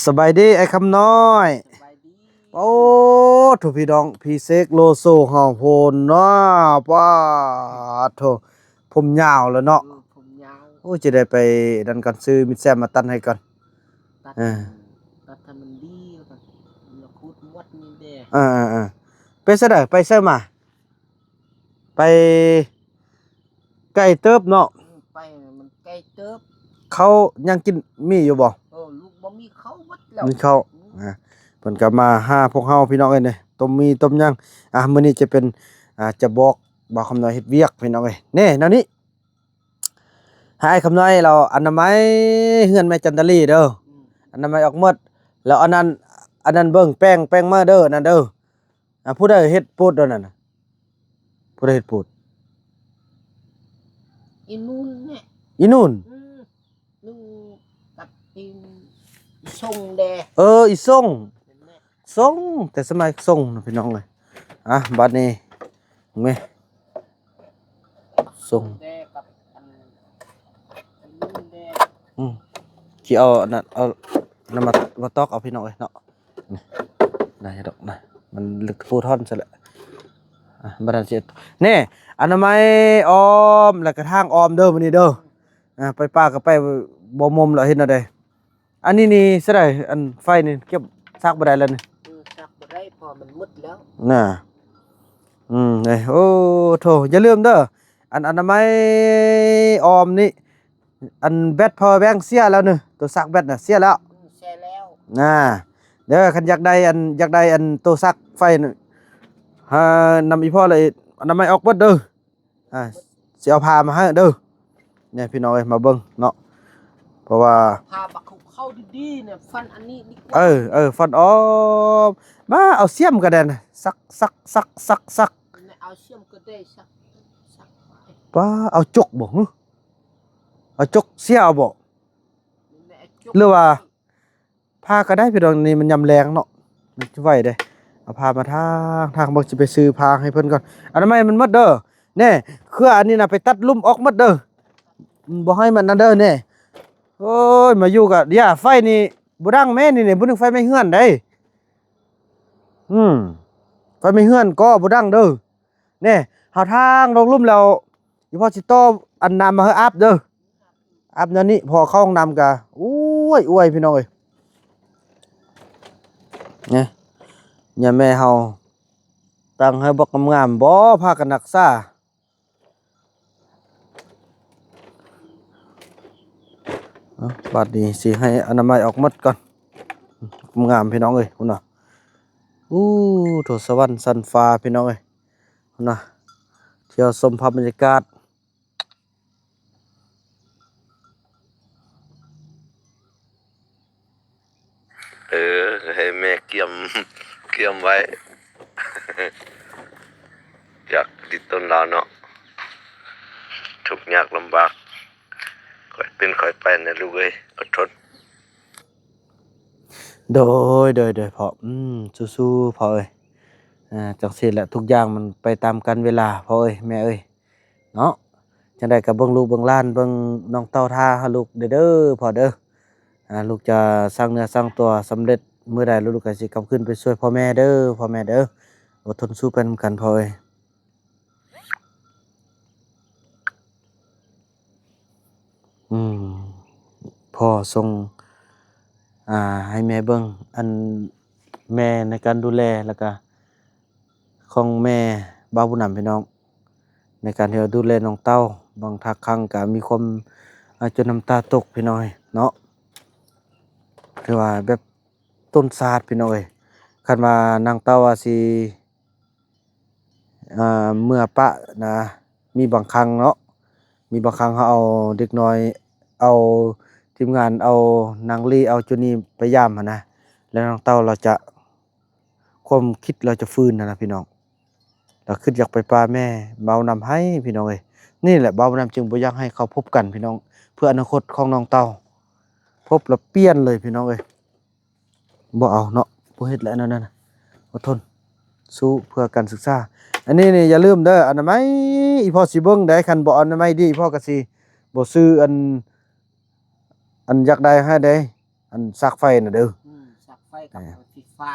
ສະບາຍດີອ້າຍຄຳນ້ອຍ. ສະບາຍດີ. ໂອ້ ໂຖ ພີ່ນ້ອງ ພີ່ເສກໂລໂຊເຮົາພຸ້ນເນາະ. ປາດໂຖ ຜົມຍາວແລ້ວເນາະ. ເອີ ຜົມຍາວ. ໂອ້ ຈະໄດ້ໄປນັ້ນກ່ອນ ຊື້ມິດແຊມມາຕັດໃຫ້ກ່ອນ. ຕັດ ເອີ ຕັດໃຫ້ມັນດີ ແລ້ວກໍມາຂຸດໝົດນີ້ເດ້. ເອີໆ ໄປໃສໃດ ໄປໃສມາ? ໄປໄກເຕີບເນາະ. ອືມ ໄປມັນໄກເຕີບ. ເຂົ້າຍັງກິນມີຢູ່ບໍ່? ເອີ ລູກບໍ່ມີເຂົ້າໝົດແລ້ວ ມີເຂົ້າ. ອືມ ອ່າ ເພິ່ນກໍມາຫາພວກເຮົາພີ່ນ້ອງເອີຍ ຕົ້ມມີຕົ້ມຫຍັງ. ອ່າ ມື້ນີ້ຈະເປັນ ອ່າ ຈະບອກບ່າວຄຳນ້ອຍເຮັດວຽກພີ່ນ້ອງເອີຍ. ແນ່ ແນວນີ້ ໃຫ້ອ້າຍຄຳນ້ອຍລາວອະນາໄມເຮືອນແມ່ຈັນຕາລີເດີ. ອືມ ອະນາໄມອອກໝົດ. ແລ້ວອັນນັ້ນ ອັນນັ້ນເບິ່ງແປ້ງ ແປ້ງມາເດີ ອັນນັ້ນເດີ. ອ່າ ຜູ້ໃດເຮັດໂປດອັນນັ້ນນະ? ຜູ້ໃດເຮັດໂປດ? ອີນູນແຫຼະ. ອີນູນ? ອືມ ນຸ່ງກັບອີ ອີຊົງແດ່. ເອີ ອີຊົງ. ແມ່ນແຫຼະ ຊົງ ແຕ່ສະໄໝຊົງນະພີ່ນ້ອງເອີຍ. ອ່ະ ບາດນີ້ແມ່ຊົງ ແດ່ກັບອັນ ອັນນີ້ແດ່. ອືມ ຊິເອົາອັນນັ້ນ ເອົານ້ຳມາ ມາຕອກເອົາພີ່ນ້ອງເອີຍເນາະ. ນີ້ ໄດ້ດອກນະ ມັນລຶກປູທ່ອນຊະແຫຼະ. ອ່ະ ບາດນັ້ນຊິ ແນ່ ອະນາໄມອ້ອມ ແລ້ວກະທາງອ້ອມເດີມື້ນີ້ເດີ. ອ່າ ໄປປ່າກໍໄປບໍ່ໝົມແລ້ວ ເຮັດແນວໃດ? ອັນນີ້ນີ້ຊິໄດ້ ອັນໄຟນີ້ເກັບຊັກບໍ່ໄດ້ແລ້ວນີ້. ເອີ ຊັກບໍ່ໄດ້ ເພາະມັນໝົດແລ້ວນະ. ອືມ ເອີ ໂອ້ໂຖ ຢ່າລືມເດີ ອັນອະນາໄມອ້ອມນີ້ ອັນແບັດພາວເວີແບັງເສຍແລ້ວນີ້ ໂຕຊັກແບັດນະເສຍແລ້ວ. ອືມ ເສຍແລ້ວນະ. ເດີ ຄັນຢາກໄດ້ອັນ ຢາກໄດ້ອັນໂຕຊັກໄຟນະ ຫານຳອີພໍ່ລະ ອະນາໄມອອກເບິດເດີ. ອ່າ ຊິເອົາຜ້າມາໃຫ້ເດີ. ນີ້ພີ່ນ້ອງເອີຍ ມາເບິ່ງເນາະ ເພາະວ່າ ຜ້າບັກຂາວໆດີໆນະ ຟັນອັນນີ້ດີກວ່າ. ເອີ ເອີ ຟັນອອກ ມາເອົາສຽມກໍໄດ້ນະ ສັກໆໆໆ ເອົາສຽມກໍໄດ້ ສັກໆ. ປ້າ ເອົາຈົກບໍ່? ຫື ເອົາຈົກເສຍເອົາບໍ່? ແມ່ນແຫຼະ ເອົາຈົກ ຫຼືວ່າ ຜ້າກໍໄດ້ພີ່ນ້ອງ ນີ້ມັນຍາມແລງເນາະ ມັນຊິໄຫວເດ້. ເອົາຜ້າມາທາງ ທາງເບິ່ງ ຊິໄປຊື້ຜ້າໃຫ້ເພິ່ນກ່ອນ. ອະນາໄມມັນໝົດເດີ. ແນ່ ເຄືອອັນນີ້ນະ ໄປຕັດລຸ່ມອອກໝົດເດີ ບໍ່ໃຫ້ມັນນັ້ນເດີ. ແນ່ ໂອ້ຍ ມາຢູ່ກະ ຢາ ໄຟນີ້ບໍ່ດັງແມ່ນີ້ ນີ້ ບໍ່ນຶກໄຟໄໝ້ເຮືອນໄດ໋. ອືມ ໄຟໄໝ້ເຮືອນກໍບໍ່ດັງເດີ. ແນ່ ຫາທາງລົງລຸ່ມແລ້ວ ອີ່ພໍ່ຊິຕໍ່ອັນນ້ຳມາໃຫ້ອາບເດີ ອາບແນວນີ້ ພໍເຂົ້າຫ້ອງນ້ຳກະ ໂອ້ຍ ອວຍ ພີ່ນ້ອງເອີຍ. ນີ້ ຍາແມ່ເຮົາຕັ້ງໃຫ້ບັກງາມໆ ບໍ່ພາກັນຮັກສາ. ເອົາ ບາດນີ້ຊິໃຫ້ອະນາໄມອອກໝົດກ່ອນ ງາມ ພີ່ນ້ອງເອີຍ ພຸ້ນນະ. ອູ້ ໂຖ ສະຫວັນຊັ້ນຟ້າ ພີ່ນ້ອງເອີຍ ພຸ້ນນະ. ທ່ຽວຊົມພາບບັນຍາກາດ. ເອີ ໃຫ້ແມ່ກຽມ ກຽມໄວ້ ຢາກດິດຕົນລາວເນາະ ທຸກຍາກລຳບາກ ຄ່ອຍເປັນຄ່ອຍໄປນະລູກເອີຍ ອົດທົນ. ໂດຍ ໂດຍ ໂດຍ ພໍ່ ອືມ ສູ້ໆ ພໍ່ເອີຍ. ອ່າ ຈັ່ງຊີ້ແຫຼະ ທຸກຢ່າງມັນໄປຕາມການເວລາ ພໍ່ເອີຍ ແມ່ເອີຍ ເນາະ. ຈັ່ງໃດກໍເບິ່ງລູກເບິ່ງຫຼານ ເບິ່ງນ້ອງເຕົ້າຖ້າໃຫ້ລູກເດີ ເດີ ພໍ່ເດີ. ອ່າ ລູກຈະສ້າງເນື້ອສ້າງຕົວສຳເລັດມື້ໃດ ແລ້ວລູກກໍຊິກັບຄືນໄປຊ່ວຍພໍ່ແມ່ເດີ ພໍ່ແມ່ເດີ. ອົດທົນສູ້ໄປນຳກັນ ພໍ່ເອີຍ. ອືມ ພໍ່ສົ່ງ ອ່າ ໃຫ້ແມ່ເບິ່ງ ອັນ ແມ່ໃນການດູແລ ແລ້ວກະຂອງແມ່ບ່າວບຸນນຳ ພີ່ນ້ອງ ໃນການທີ່ວ່າດູແລນ້ອງເຕົ້າ ບາງທາງຄັ້ງກະມີຄວາມ ອ່າ ຈົນນ້ຳຕາຕົກ ພີ່ນ້ອງເນາະ. ຄືວ່າແບບຕົ້ນຊາດ ພີ່ນ້ອງເອີຍ ຄັນວ່ານາງເຕົ້າວ່າຊິ ອ່າ ເມືອປະນະ ມີບາງຄັ້ງເນາະ ມີບາງຄັ້ງເຮົາເອົາເດັກນ້ອຍ ເອົາທີມງານ ເອົານາງລີ ເອົາຈຸນີ້ໄປຢາມຫັ້ນນະ ແລ້ວນ້ອງເຕົ້າລາວຈະ ຄວາມຄິດລາວຈະຟື້ນຫັ້ນນະ ພີ່ນ້ອງ ລາວຄິດຢາກໄປປ່າແມ່ ບ່າວນຳໃຫ້ ພີ່ນ້ອງເອີຍ. ນີ້ແຫຼະ ບ່າວນຳຈຶ່ງບໍ່ຢາກໃຫ້ເຂົາພົບກັນ ພີ່ນ້ອງ ເພື່ອອະນາຄົດຂອງນ້ອງເຕົ້າ ພົບແລ້ວປ່ຽນເລີຍ ພີ່ນ້ອງເອີຍ. ບໍ່ເອົາເນາະ ບໍ່ເຮັດແຫຼະແນວນັ້ນນະ ອົດທົນສູ້ເພື່ອການສຶກສາ. ອັນນີ້ນີ້ຢ່າລືມເດີ ອະນາໄມ ອີ່ພໍ່ຊິເບິ່ງໄດ໋ ຄັນບໍ່ອະນາໄມດີ ອີ່ພໍ່ກໍຊິບໍ່ຊື້ອັນ ອັນຢາກໄດ້ໃຫ້ໄດ໋ ອັນສາກໄຟນະເດີ. ໄຟກັບໄຟຟ້າ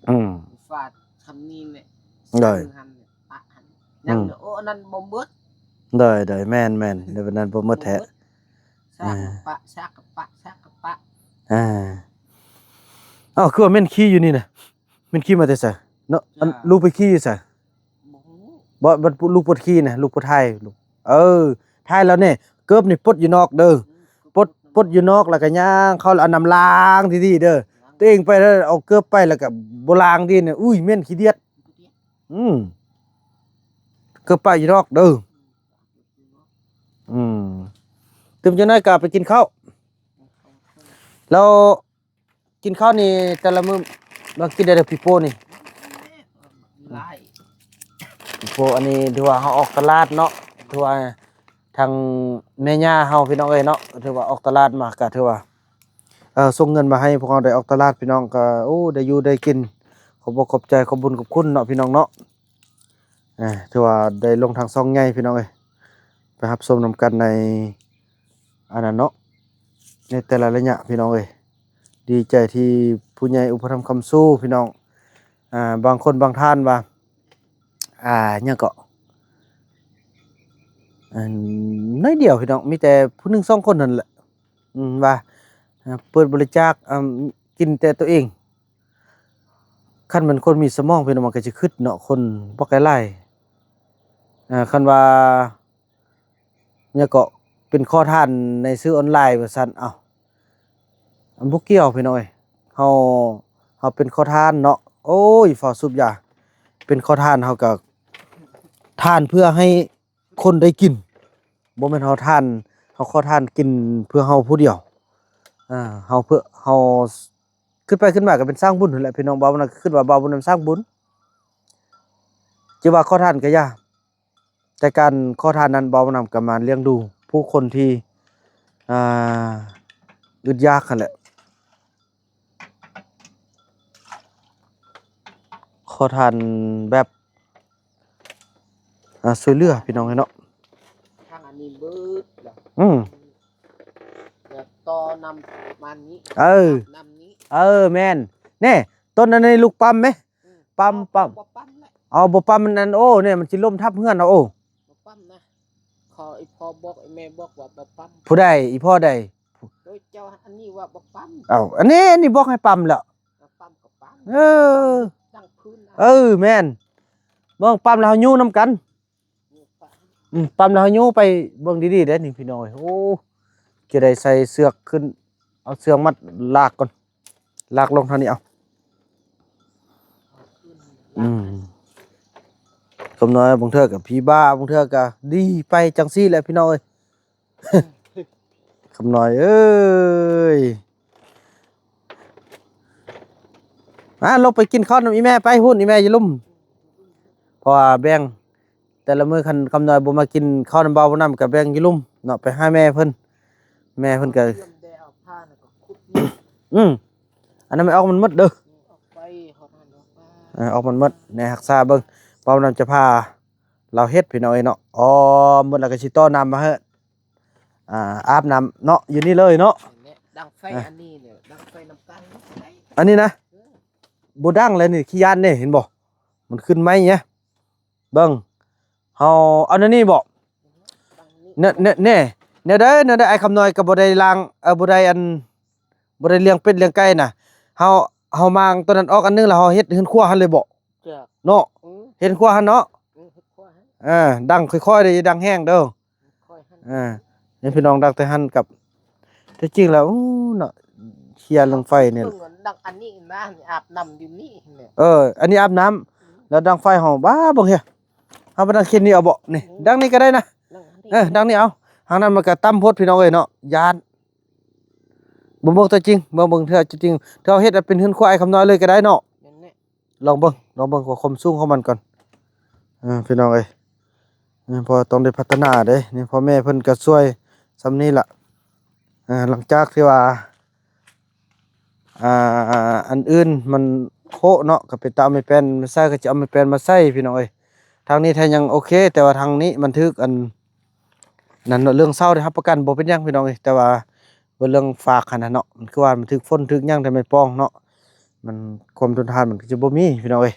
ອືມ ໄຟຟ້າທຳນີ້ແຫຼະ ໂດຍ ຊື້ຫັ້ນແຫຼະ ປະຫັ້ນ ຍັງ ອືມ ໂອ້ ອັນນັ້ນບໍ່ໝົດ ໂດຍໆ ແມ່ນໆ ແນວນັ້ນບໍ່ໝົດແທ້ ບໍ່ໝົດ ສາກ ອ່າ ກະປະ ສາກ ກະປະ ສາກ ກະປະ ອ່າ ເອົ້າ ຄືວ່າແມ່ນຂີ້ຢູ່ນີ້ນະ ແມ່ນຂີ້ມາແຕ່ໃສເນາະ? ອັນ ຈ້າ ລູກໄປຂີ້ຢູ່ໃສ? ບໍ່ຮູ້ ບໍ່ ບໍ່ ລູກປົດຂີ້ນະ ລູກປົດຖ່າຍ ລູກ ເອີ ຖ່າຍແລ້ວນີ້ ເກີບນີ້ປົດຢູ່ນອກເດີ ອືມ ປົດ ປົດຢູ່ນອກ ແລ້ວກໍຍ່າງເຂົ້າ ແລ້ວເອົານ້ຳລ້າງດີໆເດີ ລ້າງ ຕົວເອງໄປແລ້ວເອົາເກີບໄປ ແລ້ວກໍບໍ່ລ້າງດີນະ ອຸ້ຍ ເໝັນຂີ້ດຽດ ອືມ ເກີບປະຢູ່ນອກເດີ ອືມ ຕື່ມຈັກໜ້ອຍກໍໄປກິນເຂົ້າ ແລ້ວ ກິນເຂົ້ານີ້ແຕ່ລະມື້ ມາກິນໄດ້ເດີປີໂປ້ນີ້ ຫຼາຍ ປີໂປ້ ອັນນີ້ຖືວ່າເຮົາອອກຕະຫຼາດເນາະ ຖືວ່າທາງແມ່ຍ່າເຮົາ ພີ່ນ້ອງເອີຍເນາະ ຖືວ່າອອກຕະຫຼາດມາ ກະຖືວ່າ ເອີ ສົ່ງເງິນມາໃຫ້ພວກເຮົາໄດ້ອອກຕະຫຼາດ ພີ່ນ້ອງ ກະ ໂອ້ ໄດ້ຢູ່ໄດ້ກິນ ຂອບອົກຂອບໃຈ ຂອບບຸນຂອບຄຸນເນາະ ພີ່ນ້ອງເນາະ. ອ່າ ຖືວ່າໄດ້ລົງທາງຊ່ອງໃຫຍ່ພີ່ນ້ອງເອີຍ ໄປຮັບຊົມນຳກັນໃນອັນນັ້ນເນາະ ໃນແຕ່ລະໄລຍະພີ່ນ້ອງເອີຍ ດີໃຈທີ່ຜູ້ໃຫຍ່ອຸປະຖຳຄ້ຳຊູພີ່ນ້ອງ ອ່າ ບາງຄົນບາງທ່ານວ່າ ອ່າ ຫຍັງເກາະ ອັນ ໜ້ອຍດຽວພີ່ນ້ອງ ມີແຕ່ຜູ້ໜຶ່ງສອງຄົນນັ້ນແຫຼະ ອືມ ວ່າ ອ່າ ເປີດບໍລິຈາກ ອ່າ ກິນແຕ່ໂຕເອງ ຄັນແມ່ນຄົນມີສະໝອງ ພີ່ນ້ອງ ມັນກໍຊິຄຶດເນາະ ຄົນບັກຫຼາຍໆ ອ່າ ຄັນວ່າ ຫຍັງເກາະ ເປັນຂໍທານໃນສື່ອອນລາຍວ່າຊັ້ນ ເອົ້າ ມັນບໍ່ກ່ຽວພີ່ນ້ອງເອີຍ ເຮົາ ເຮົາເປັນຂໍທານເນາະ ໂອ້ຍ ຟ້າວສູບຢາ ເປັນຂໍທານ ເຮົາກໍທານເພື່ອໃຫ້ ຄົນໄດ້ກິນ ບໍ່ແມ່ນເຮົາທານ ເຮົາຂໍທານກິນເພື່ອເຮົາຜູ້ດຽວ ເຮົາເພື່ອ ເຮົາ ຄຶດໄປຄຶດມາກໍເປັນສ້າງບຸນຫັ້ນແຫຼະ ພີ່ນ້ອງ ບ່າວບຸນນຳ ຄຶດວ່າບ່າວບຸນນຳສ້າງບຸນ ຈະວ່າຂໍທານກໍຢ່າ ແຕ່ການຂໍທານນັ້ນ ບ່າວບຸນນຳກໍມາລ້ຽງດູຜູ້ຄົນທີ່ ອ່າ ອຶດຢາກຫັ້ນແຫຼະ. ຂໍທານແບບ ອ່າ ຊ່ວຍເຫຼືອພີ່ນ້ອງເນາະ ທາງອັນນີ້ເບິດລະ ອືມ ແລ້ວຕໍ່ນ້ຳມານີ້ ເອີ ນ້ຳນີ້ ເອີ ແມ່ນ ແນ່ ຕົ້ນອັນນີ້ລູກປ້ຳແມ ອືມ ປ້ຳ ປ້ຳ ບໍ່ປ້ຳແຫຼະ ເອົາ ບໍ່ປ້ຳມັນອັນ ໂອ້ ແນ່ ມັນຊິລົ້ມທັບເຮືອນເຮົາ ໂອ້ ບໍ່ປ້ຳນະ ຂໍ ອີ່ພໍ່ບອກ ອີ່ແມ່ບອກວ່າບໍ່ປ້ຳ ຜູ້ໃດ ອີ່ພໍ່ໃດ? ໂດຍເຈົ້າ ອັນນີ້ວ່າບໍ່ປ້ຳ ເອົ້າ ອັນນີ້ ອັນນີ້ບອກໃຫ້ປ້ຳແລ້ວ ປ້ຳກໍປ້ຳ ເອີ ຕັ້ງພື້ນນະ ເອີ ແມ່ນ ເບິ່ງປ້ຳແລ້ວເຮົາຍູ້ນຳກັນ ນີ້ປ້ຳ ອືມ ປ້ຳແລ້ວເຮົາຍູ້ໄປເບິ່ງດີໆເດ້ນີ້ພີ່ນ້ອງເອີຍ ໂອ້ ຈະໄດ້ໃສ່ເຊືອກຂຶ້ນ ເອົາເຊືອກມັດລາກກ່ອນ ລາກລົງທາງນີ້ເອົາ ອືມ ຄຳນ້ອຍບາງເທື່ອກໍຜີບ້າ ບາງເທື່ອກໍດີໄປຈັ່ງຊີ້ແຫຼະພີ່ນ້ອງເອີຍ ຄຳນ້ອຍເອີຍ ມາລົງໄປກິນເຂົ້ານຳອີ່ແມ່ໄປ ພຸ້ນອີ່ແມ່ຢູ່ລຸ່ມ ເພາະວ່າແບ່ງ ແຕ່ລະມື້ຄັນຄຳນ້ອຍບໍ່ມາກິນເຂົ້ານຳບ່າວບຸນນຳ ກໍແບ່ງຢູ່ລຸ່ມເນາະ ໄປຫາແມ່ເພິ່ນ ແມ່ເພິ່ນກໍ ອືມ ອັນນັ້ນມັນອອກມັນໝົດເດີ ເອີ ອອກມັນໝົດ ແນ່ ຮັກສາເບິ່ງ ບ່າວບຸນນຳຈະພາລາວເຮັດພີ່ນ້ອງເອີຍເນາະ ອໍ ໝົດແລ້ວກໍຊິຕໍ່ນ້ຳມາໃຫ້ ອ່າ ອາບນ້ຳເນາະ ຢູ່ນີ້ເລີຍເນາະ ດັງໄຟ ອ່າ ອັນນີ້ແຫຼະ ດັງໄຟນຳກັນ ອັນນີ້ນະ ເອີ ບໍ່ດັງແລ້ວນີ້ ຂີ້ຢ້ານເດ້ ເຫັນບໍ່ ມັນຂຶ້ນໄໝນະ ເບິ່ງ ເຮົາເອົາແນວນີ້ບໍ ແນວ ແນວ ແນວໃດ ແນວໃດ ອ້າຍຄຳນ້ອຍກໍບໍ່ໄດ້ລ້າງ ເອີ ບໍ່ໄດ້ອັນ ບໍ່ໄດ້ລ້ຽງເປັດລ້ຽງໄກ່ນະ ເຮົາ ເຮົາມ້າງຕົວນັ້ນອອກອັນໜຶ່ງ ແລ້ວເຮົາເຮັດເຮືອນຄົວຫັ້ນເລີຍບໍ ເນາະ ເອີ ເຮັດຄົວຫັ້ນເນາະ ເອີ ເຮັດຄົວຫັ້ນ ເອີ ດັງຄ່ອຍໆເດີ ຢ່າດັງແຮງເດີ ຄ່ອຍຫັ້ນ ເອີ ນີ້ພີ່ນ້ອງ ດັງແຕ່ຫັ້ນກັບ ແທ້ຈິງແລ້ວ ໂອ້ ເນາະ ເຄຍເລື່ອງໄຟນີ້ ດັງອັນນີ້ນະ ອາບນ້ຳຢູ່ນີ້ແຫຼະ ເອີ ອັນນີ້ອາບນ້ຳ ອືມ ແລ້ວດັງໄຟເຮົາ ບ້າ ເບິ່ງເຮ ເຮົາໄປດັງເຂດນີ້ເອົາບໍ ນີ້ ອືມ ດັງນີ້ກໍໄດ້ນະ ດັງອັນນີ້ ເອີ ດັງນີ້ເອົາ ທາງນັ້ນມັນກໍຕ່ຳໂພດ ພີ່ນ້ອງເອີຍເນາະ ຢ້ານ ບໍ່ເບິ່ງຕົວຈິງ ເບິ່ງ ເບິ່ງເທື່ອຕົວຈິງ ເທື່ອເຮົາເຮັດເປັນເຮືອນຄົວອ້າຍຄຳນ້ອຍເລີຍກໍໄດ້ເນາະ ແມ່ນແຫຼະ ລອງເບິ່ງ ລອງເບິ່ງວ່າຄວາມສູງຂອງມັນກ່ອນ ເອີ ພີ່ນ້ອງເອີຍ ເພາະຕ້ອງໄດ້ພັດທະນາເດ້ ນີ້ພໍ່ແມ່ເພິ່ນກໍຊ່ວຍຊ່ຳນີ້ລະ ເອີ ຫຼັງຈາກທີ່ວ່າ ອ່າ ອັນອື່ນມັນໂຄະເນາະ ກໍເປັນຕາເອົາໄມ້ແປ້ນມາໃສ່ ກໍຈະເອົາໄມ້ແປ້ນມາໃສ່ ພີ່ນ້ອງເອີຍ ທາງນີ້ແທ້ຍັງໂອເຄ ແຕ່ວ່າທາງນີ້ມັນຖືກອັນ ນັ້ນເນາະ ເລື່ອງເຊົ່າໄດ້ຮັບປະກັນບໍ່ເປັນຫຍັງ ພີ່ນ້ອງເອີຍ ແຕ່ວ່າ ວ່າເລື່ອງຝາກຫັ້ນນະເນາະ ມັນຄືວ່າມັນຖືກຝົນຖືກຫຍັງ ແຕ່ໄມ້ປ່ອງເນາະ ມັນ ຄວາມທົນທານມັນກໍຈະບໍ່ມີພີ່ນ້ອງເອີຍ.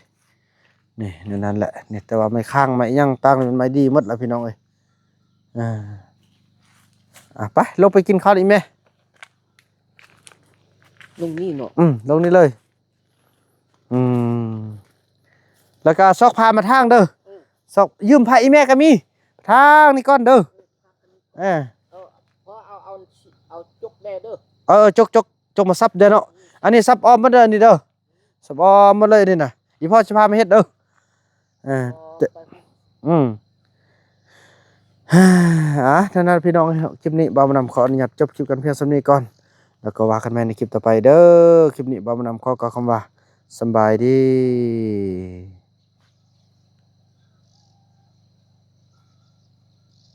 ນີ້ ແນວນັ້ນແຫຼະ ນີ້ ແຕ່ວ່າໄມ້ຄ້າງໄມ້ຫຍັງຕ່າງນີ້ ມັນໄມ້ດີໝົດລະພີ່ນ້ອງເອີຍ. ເອີ ອ່ະ ໄປ ລົງໄປກິນເຂົ້າອີກແມ່. ລົງນີ້ເນາະ? ອືມ ລົງນີ້ເລີຍ. ອືມ ແລ້ວກໍຊອກຜ້າມາທາງເດີ. ເອີ ຊອກ ຢືມຜ້າອີແມ່ກໍມີ ທາງນີ້ກ່ອນເດີ. ເອີ ເອີ ພໍເອົາ ເອົາ ເອົາຈົກແດ່ເດີ. ເອີ ຈົກ ຈົກ ຈົກມາສັບເດີເນາະ. ອັນນີ້ສັບອ້ອມໝົດເດີ ອັນນີ້ເດີ ສັບອ້ອມໝົດເລີຍນີ້ນະ. ອີພໍ່ຊິພາມາເຮັດເດີ. ເອີ ອໍ ແຕ່ ໄປ ອືມ ອ່າ ເທົ່ານັ້ນພີ່ນ້ອງເອີຍ. ຄລິບນີ້ບ່າວບຸນນຳຂໍອະນຸຍາດຈົບຄລິບກັນພຽງສ່ຳນີ້ກ່ອນ ແລ້ວກໍວ່າກັນໃໝ່ໃນຄລິບຕໍ່ໄປເດີ. ຄລິບນີ້ບ່າວບຸນນຳຂໍກ່າວຄຳວ່າ ສຳບາຍດີ.